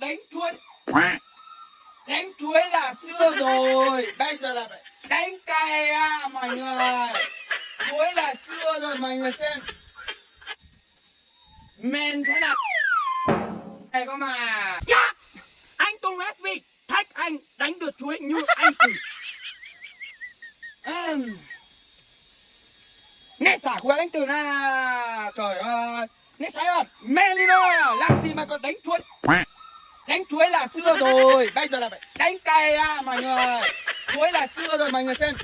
Đánh chuối, đánh chuối là xưa rồi, bây giờ là phải đánh cây á mọi người. Chuối là xưa rồi mọi người xem. Mềm thế nào? Này con mà. Dạ! Anh Tùng ét vê thách anh đánh được chuối như anh Tùng. Ừm. Nè xả của anh Tùng à. Trời ơi. Nè xả à. Mê đi nó. Làm gì mà còn đánh chuối. Đánh chuối là xưa rồi. Bây giờ là phải đánh cây à mọi người. Chuối là xưa rồi mọi người xem.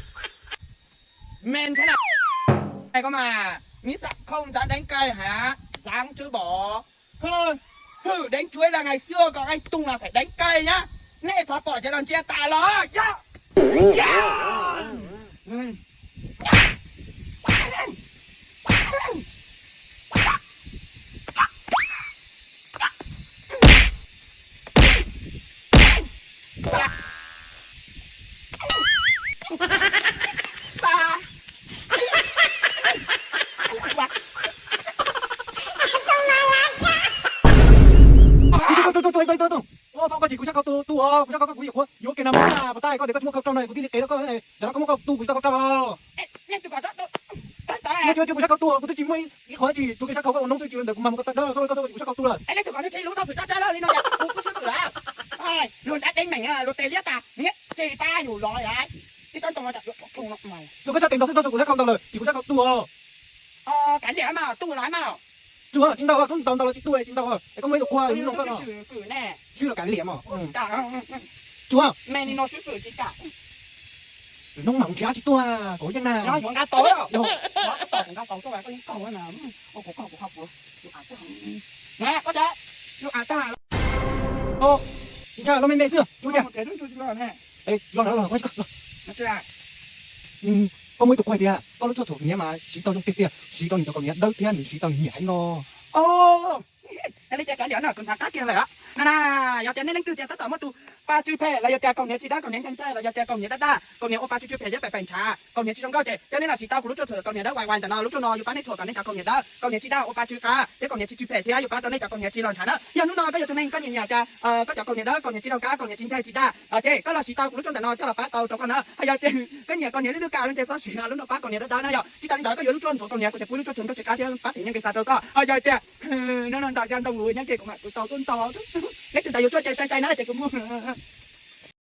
Mềm thế nào? Này con mà, nghĩ sao không dám đánh cây hả? Dám chứ bộ. Hơ, thử đánh chuối là ngày xưa, còn anh Tùng là phải đánh cây nhá. Nè xóa bỏ cho đòn chia tài lắm. Dạ. Dạ. Ua txhob koj tsis kuv sab khau tu tu os, kuv sab khau koj kuv yam qhuav yuav kiag no mas puas tau koj tias koj tsis muaj khau rau no kuv thiaj li qiv rau koj, yog no koj muab koj tu kuv sab khau rau. Leej twg kom, leej twg kom, kuv sab khau tu, kuv twb tsis muaj ib qho dab tsi, tsuas kiag sab khau koj ua noob xwb, tsis li ntawd kuv mas mus koj tag dag koj, koj tsis kuv sab khau tu lawm. Leej twg kom nws tseg lub rau fwm rab tsab lawm li no, kuv kuj swb fwm lawm. Luag nrab teeb meem luag tes liab tas, niab tseg tag yus los lawm. Tib tsob ntoo no tsam yuav tsoo no mas. Tsuas koj sab tes ntaus xwb, txog kuv sab khau ntaus lawm, tsis kuv sab khau tu os. Kav liam mas, tu los mas. Tsuas tsis ntaus, koj ntaus ntaus los tsis tu, tsis ntaus, es koj muaj ib tug qhua nws no koj no. Swb los kav liam mas. Tsuas me ni no swb fwm tsis kam. Hnub mas nrhiav tsis tuaj, kuv yeej na. Yuav nqa tau, nqa tau tuaj, koj yeej kaug na. Ua kuv kaug kuv ho puav. Yus av tag, yus av tag. Ntshai los me me xwb, tsuas cas. Los los los, koj muaj ib tug qhua tias koj lub tshuaj txhuam kaus hniav mas siv tau zoo tiag tiag, siv tau nws cov kaus hniav dawb thiab nws siv tau nws nyiam heev no. Li cas kav liam no kuv hnav qab kiag lawm. No na, yog tias nej leej twg tias tab tom muaj tus pa tsw phem los yog tias kaus hniav tsis dawb, kaus hniav ntshai ntshai los yog tias kaus hniav daj daj, kaus hniav ua pa tsw tsw phem thiab pem pem ntshav, kaus hniav tsis zoo nkauj ces cov nej los siv tau kuv lub tshuaj txhuam kaus hniav dawb uas uas ntawm no. Lub tshuaj no yuav pab nej txhuam kom nej cov kaus hniav dawb, kaus hniav tsis daj ua pa tsw qab thiab kaus hniav tsis tsw phem thiab yuav pab rau nej cov kaus hniav tsis los ntshav na. Yog hnub no koj yog tus neeg koj nyiam nyiam cas koj cov kaus hniav dawb, kaus hniav tsis zoo qab, kaus hniav tsis ntshai tsis daj ces koj los siv tau kuv lub tshuaj ntawm no coj los pab tau rau koj na. Ho yog tias koj nyiam kaus hniav lub lub kas no ces txhob siv lub no pab kaus hniav dawb dawb na yom. Tsis tas li ntawd koj yuav lub tshuaj ntxuav kaus hniav kuv ces pub lub tshuaj ntxuav kaus hniav tsis qab thiab pab tim nyiaj nqi xa rau koj. Ho yog tias no no ntaus zaj ntoo lus nyob ces kuv mam kuv tau tuaj ntau. Leej twg xav yuav tshuaj ces sai sai na ces kuv muaj.